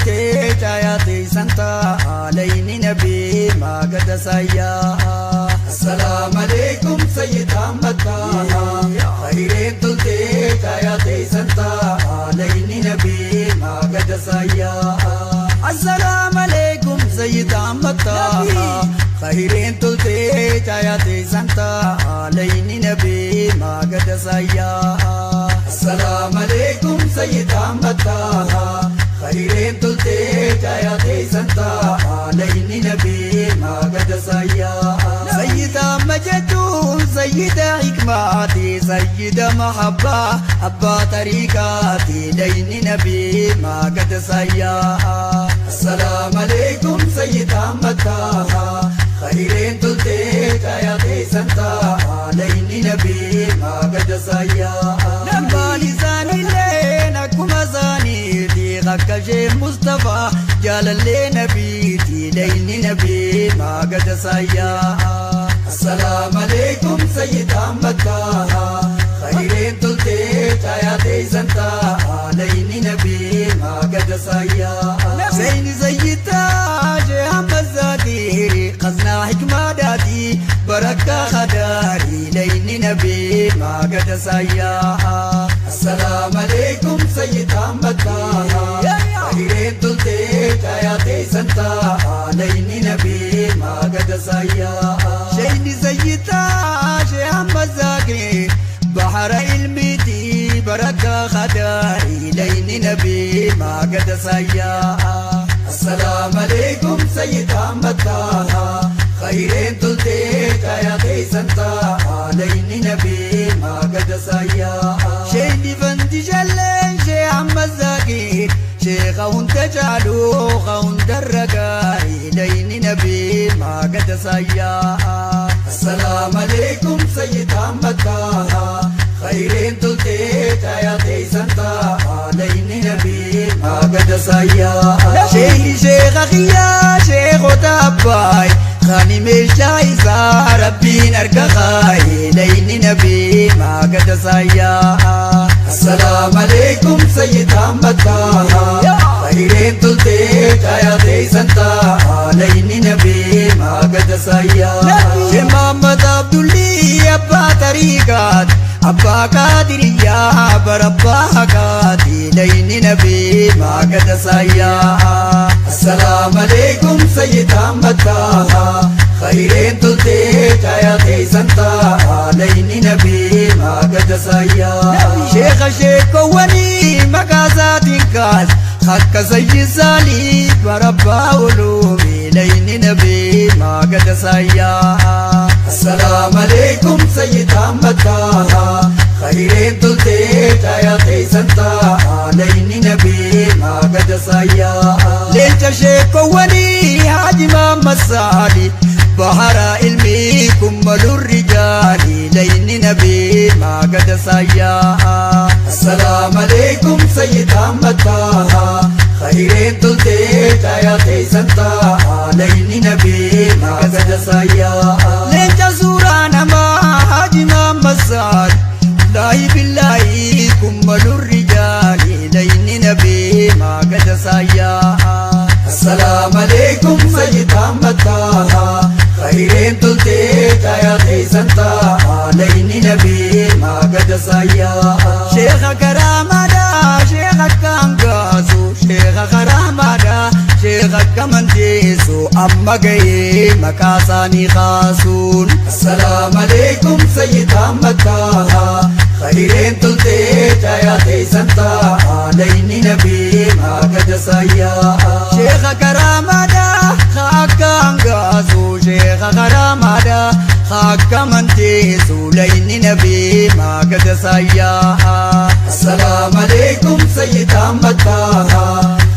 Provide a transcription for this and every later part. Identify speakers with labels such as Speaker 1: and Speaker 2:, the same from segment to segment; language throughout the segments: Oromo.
Speaker 1: toltee caayaa teessan ta'a layni nabii maagada sayyaa.
Speaker 2: Assalaam alaikum Sayyid Ahmad Taha. Khayreen toltee caayaa teessan ta'a layni nabii maagada sayyaa.
Speaker 1: Assalaam alaikum Sayyid Ahmad Taha. Khayreen toltee caayaa teessan ta'a layni nabii maagada sayyaa.
Speaker 2: Assalaam alaikum Sayyid Ahmad Taha. Khayreen toltee caayaa teessan ta'a layni nabii maagada sayyaa.
Speaker 1: Sayyida jechuun sayyida hikmaati, sayyida mahabbaa, abbaa tariiqaati, layni nabii maagada sayyaa.
Speaker 2: Assalaam alaikum Sayyid Ahmad Taha. Khayreen toltee caayaa teessan ta'a layni nabii maagada sayyaa.
Speaker 1: Abbaan isaaniilleen akkuma isaaniiti, akka ishee Mustafaa jaalallee nabiiti, layni nabii maagada sayyaa.
Speaker 2: Assalaam alaikum Sayyid Ahmad Taha. Khayreen toltee caayaa teessan ta'a layni nabii maagada sayyaa.
Speaker 1: Zayni sayyidaa shee Ahmad Zaakiri, qaznaa hikmaadhaati, barakkaa khadaari, layni nabii maagada sayyaa.
Speaker 2: Assalaam alaikum Sayyid Ahmad Taha. Khayreen toltee caayaa teessan ta'a layni nabii maagada sayyaa.
Speaker 1: Sheyni sayyidaa shee Ahmad Zaakiri, bahara ilmiiti, barakkaa khadaari, layni nabii maagada sayyaa.
Speaker 2: Assalaam alaikum Sayyid Ahmad Taha. Khayreen toltee caayaa teessan ta'a layni nabii maagada sayyaa.
Speaker 1: Sheyni fanti jalleen shee Ahmad Zaakir, sheekha hunda caaluu hunda ragaari, layni nabii maagada sayyaa.
Speaker 2: Assalaam alaikum Sayyid Ahmad Taha. Khayreen toltee caayaa teessan ta'a layni nabii maagada sayyaa.
Speaker 1: Sheeyni sheekha kiyyaa sheekota abbaay, kani meeshaa isaa rabbiin harka kaaye, layni nabii maagada sayyaa.
Speaker 2: Assalaam alaikum Sayyid Ahmad Taha. Khayreen toltee caayaa teessan ta'a layni nabii maagada sayyaa.
Speaker 1: Shee Muhammad Abdulli abbaa tariiqaat, abbaa qaadiriyyaa barabbaa haqaati, layni nabii maagada sayyaa.
Speaker 2: Assalaam alaikum Sayyid Ahmad Taha. Khayreen toltee caayaa teessan ta'a layni nabii maagada sayyaa.
Speaker 1: Sheekha sheekowwanii maqaa isaatiin kaas, akka sayyisaanii barabbaa uluumi, layni nabii maagada sayyaa.
Speaker 2: Assalaam alaikum Sayyid Ahmad Taha. Khayreen toltee caayaa teessan ta'a layni nabii maagada sayyaa.
Speaker 1: Leenca sheekowwanii Haaji Muhammad Saali, bahara ilmii kummaluu rijaali, layni nabii maagada sayyaa.
Speaker 2: Assalaam alaikum Sayyid Ahmad Taha. Khayreen toltee caayaa teessan ta'a layni nabii maagada sayyaa.
Speaker 1: Leenca suuraa namaa Haaji Muhammad Saali, laahi billaahi kummaluu rijaali, layni nabii maagada sayyaa.
Speaker 2: Assalaam alaikum Sayyid Ahmad Taha. Khayreen toltee caayaa teessan ta'a layni nabii maagada sayyaa.
Speaker 1: Sheekha karaamaadha, sheekha kaangaasu, sheekha karaamaadha, sheekha kamanteessu, amma gahee maqaa isaanii kaasuun.
Speaker 2: Assalaam alaikum Sayyid Ahmad Taha. Khayreen toltee caayaa teessan ta'a layni nabii maagada sayyaa.
Speaker 1: Sheekha karaamaadha, kaangaasu, sheekha karaamaadha, kamanteessu, layni nabii maagada sayyaa.
Speaker 2: Assalaam alaikum Sayyid Ahmad Taha.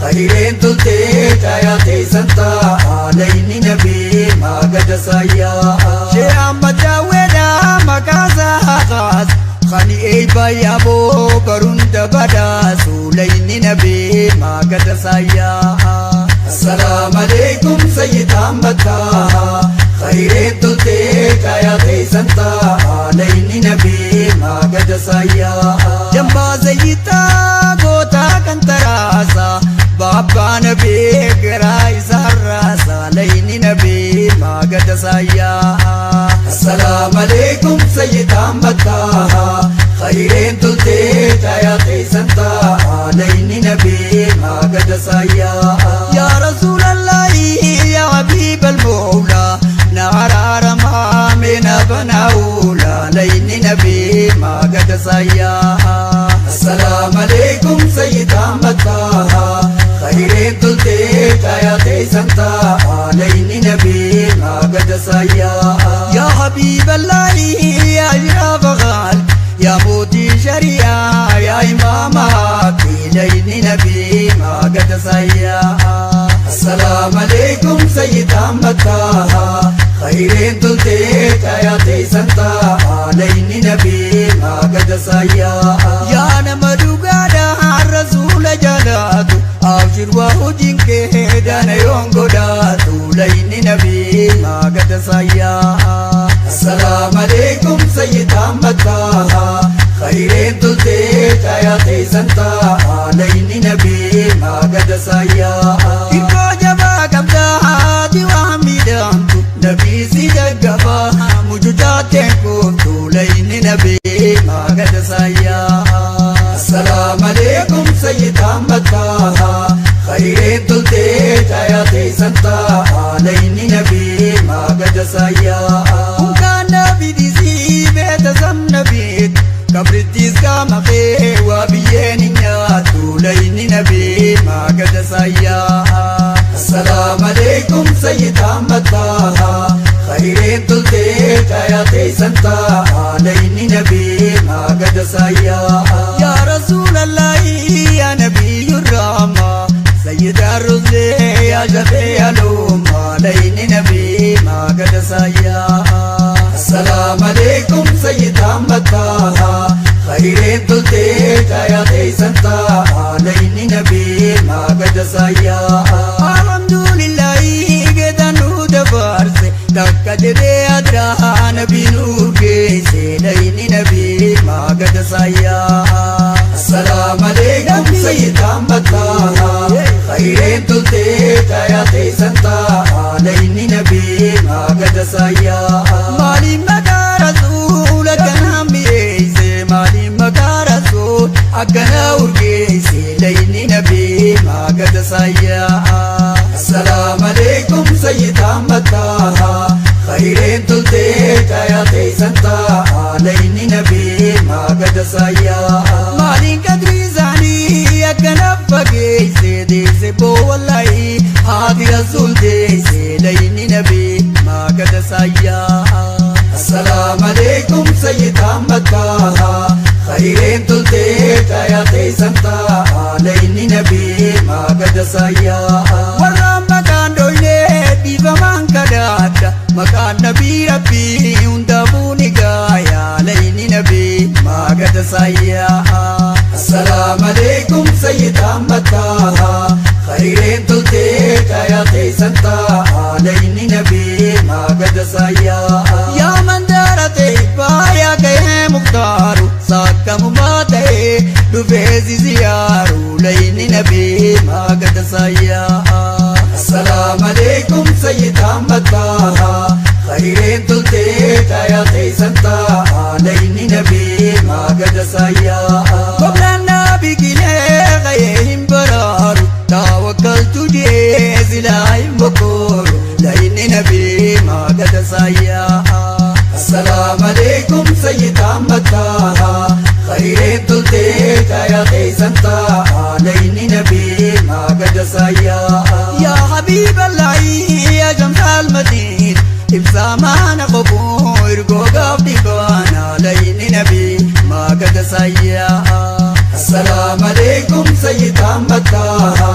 Speaker 2: Khayreen toltee caayaa teessan ta'a layni nabii maagada sayyaa.
Speaker 1: Shee Ahmad Daawwedha maqaa isaa kaas, kani eebba yaaboo barunda badhaasu, layni nabii maagada sayyaa.
Speaker 2: Assalaam alaikum Sayyid Ahmad Taha. Khayreen toltee caayaa teessan ta'a layni nabii maagada sayyaa.
Speaker 1: Jambaa sayyidaa goota kan taraasa baabaa nabii garaa isaarraasa layni nabii maagada saayyaa.
Speaker 2: Assalaamu alaikum Sayyid Ahmad Taha khayreen toltee caayaa teessan ta'a layni nabii maagada saayyaa.
Speaker 1: Yaa Rasuulallahi yaa Habiibal Mawlaa na araaramaa mee na banaa'uula layni nabii maagada saayyaa.
Speaker 2: Assalaamu alaikum Sayyid Ahmad Taha khayreen toltee caayaa teessan ta'a layni nabii maagada saayyaa.
Speaker 1: Yaa Habiiballahi yaa Ashraf Khalq yaa mootii shari'aa yaa imaama layni nabii maagada saayyaa.
Speaker 2: Assalaamu alaikum Sayyid Ahmad Taha khayreen toltee caayaa teessan ta'a layni nabii maagada saayyaa.
Speaker 1: Yaa nama dhugaadhaa rasuula jaalaatu abshir waa hojiin kee dana yoon godhaatu layni nabii maagada saayyaa.
Speaker 2: Assalaamu alaikum Sayyid Ahmad Taha khayreen toltee caayaa teessan ta'a layni nabii maagada saayyaa.
Speaker 1: Hirkoo jabaa qabdaa haati waan miidhamtu nabii si gaggabaa mucucaateen kooftu layni nabii maagada saayyaa.
Speaker 2: Assalaamu alaikum Sayyid Ahmad Taha khayreen toltee caayaa teessan ta'a layni nabii maagada saayyaa.
Speaker 1: Unkaan nabii disii beeta sam nabiit kabrittis qaama kee waa biyyeen hin nyaattu layni nabii maagada saayyaa.
Speaker 2: Assalaamu alaikum Sayyid Ahmad Taha khayreen toltee caayaa teessan ta'a layni nabii maagada saayyaa.
Speaker 1: Yaa Rasuulallahi yaa Nabiyyu Rahma Sayyid ar-Rusli yaa Shafii al-Umma layni nabii maagada saayyaa.
Speaker 2: Assalaamu alaikum Sayyid Ahmad Taha khayreen toltee caayaa teessan ta'a layni nabii maagada saayyaa.
Speaker 1: Alhamdulillahi geetan nu dabarse takka jedhee adraa nabii nu geesse layni nabii maagada saayyaa.
Speaker 2: Assalaamu alaikum Sayyid Ahmad Taha khayreen toltee caayaa teessan ta'a layni nabii maagada saayyaa.
Speaker 1: Maaliin maqaa rasuula akkana mi'eesse maaliin maqaa rasuul akkana urgeesse layni nabii maagada saayyaa.
Speaker 2: Assalaamu alaikum Sayyid Ahmad Taha khayreen toltee caayaa teessan ta'a layni nabii maagada saayyaa.
Speaker 1: Maaliin qadrii isaanii akkana fageesse deesse boo wallahi haati rasuul deesse layni nabii maagada saayyaa.
Speaker 2: Assalaamu alaikum Sayyid Ahmad Taha khayreen toltee caayaa teessan ta'a layni nabii maagada saayyaa.
Speaker 1: Warraan maqaan dhoynee dhiifamaan kadhaadha maqaan nabii rabbii hundaafuu ni gaaya layni nabii maagada saayyaa.
Speaker 2: Assalaamu alaikum Sayyid Ahmad Taha khayreen toltee caayaa teessan ta'a layni nabii maagada saayyaa.
Speaker 1: Yaa mandara ta'e baayaa gahee muktaaru saakkamumaa ta'e dhufee si ziyaaru layni nabii maagada saayyaa.
Speaker 2: Assalaamu alaikum Sayyid Ahmad Taha khayreen toltee caayaa teessan ta'a layni nabii maagada saayyaa.
Speaker 1: Goblaan nabii kilee gahee hin baraaru tawakkaltu jee silaa hin bokkooru layni nabii maagada saayyaa.
Speaker 2: Assalaamu alaikum Sayyid Ahmad Taha khayreen toltee caayaa teessan ta'a layni nabii maagada saayyaa.
Speaker 1: Yaa Habiiballahi yaa Shamsal Madiin ibsaa maana qobuu ergoo gaaf dhibaana layni nabii maagada saayyaa.
Speaker 2: Assalaamu alaikum Sayyid Ahmad Taha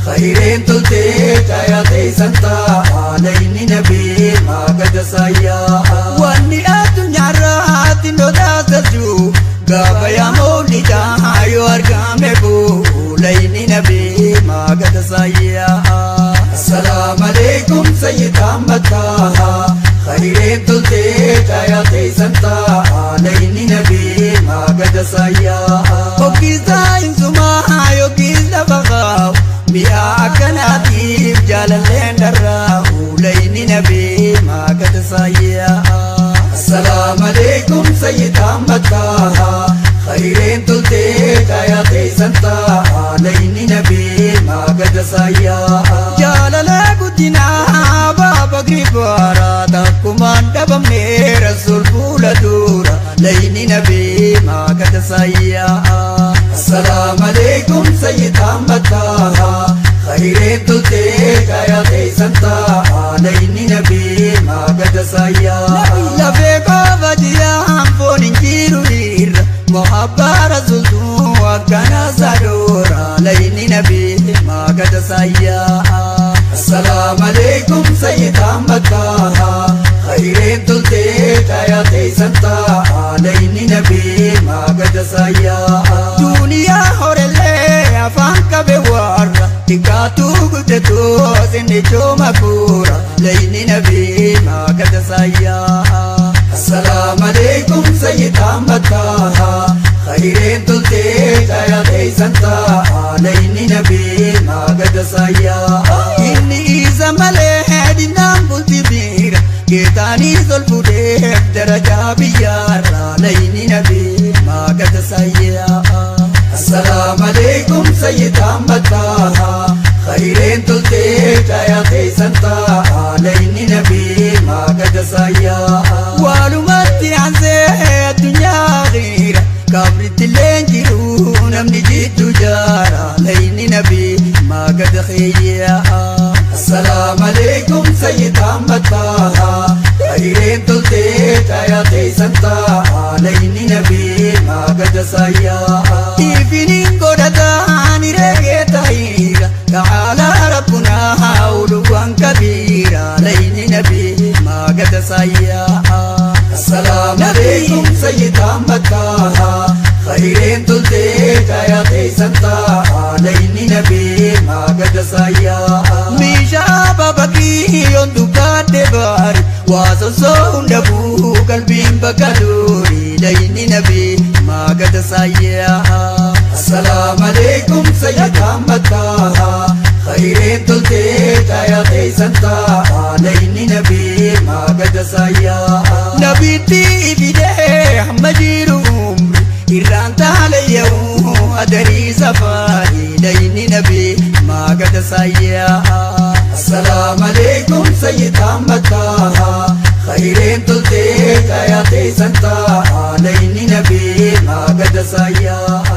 Speaker 2: khayreen toltee caayaa teessan ta'a layni nabii maagada saayyaa.
Speaker 1: Wanni addunyaarratti nu taasisu gaafa yaa mawlidaa yoo argame buu layni nabii maagada saayyaa.
Speaker 2: Assalaamu alaikum Sayyid Ahmad Taha khayreen toltee caayaa teessan ta'a layni nabii maagada saayyaa.
Speaker 1: Hoggisaa insumaa yookiin lafa kaa'u mi'a akkanaatiif jaalalleen dharraa'u layni nabii maakata saayyaa.
Speaker 2: Assalaamu alaikum Sayyid Ahmad Taha khayreen toltee taayaa teessan ta'a layni nabii maagada saayyaa.
Speaker 1: Jaalala guddinaa baaba gibaara takkumaan dhabamne rasuul fuula dura layni nabii maakata saayyaa.
Speaker 2: Assalaamu alaikum Sayyid Ahmad Taha khayreen toltee taayaa teessan ta'a layni nabii maagada saayyaa.
Speaker 1: Lafee qofa jiyaan foon hin jiru irra muhabbaa rasuultuu akkana sadoora layni nabii maagada saayyaa.
Speaker 2: Assalaamu alaikum Sayyid Ahmad Taha khayreen toltee taayaa teessan ta'a layni nabii maagada saayyaa.
Speaker 1: Duniyaa horellee afaan qabe warra xiqqaatu guddatu sinni cooma kuura layni nabii maagada saayyaa.
Speaker 2: Assalaamu alaikum Sayyid Ahmad Taha khayreen toltee taayaa teessan ta'a layni nabii maagada saayyaa.
Speaker 1: Inni isa malee dinnaan bulti biira geetaanii ol fuudheef darajaa biyyaarra layni nabii maagada saayyaa.
Speaker 2: Assalaamu alaikum Sayyid Ahmad Taha khayreen toltee taayaa teessan ta'a layni nabii maagada saayyaa.
Speaker 1: Walumatti aansee addunyaa akhira kabritti illee jiru namni jiddu jaara layni nabii maagada khiyyaa.
Speaker 2: Assalaamu alaikum Sayyid Ahmad Taha khayreen toltee taayaa teessan ta'a layni nabii maagada saayyaa.
Speaker 1: Ifiniin godhataan reegee ta'iira ta'aalaa rabbunaa uluwwan kabiira layni nabii maagada saayyaa.
Speaker 2: Assalaamu alaikum Sayyid Ahmad Taha khayreen toltee taayaa teessan ta'a layni nabii maagada saayyaa.
Speaker 1: Meeshaa babakii yoon dukkaadde baari waa sosoo hunda buu qalbiin bakka duuri layni nabii maagada saayyaa.
Speaker 2: Assalaamu alaikum Sayyid Ahmad Taha khayreen toltee taayaa teessan ta'a layni nabii maagada saayyaa.
Speaker 1: Nabiitti fidee hamma jiru umri irraan taalayya'u adarii safaari layni nabii maagada saayyaa.
Speaker 2: Assalaamu alaikum Sayyid Ahmad Taha khayreen toltee taayaa teessan ta'a layni nabii maagada saayyaa.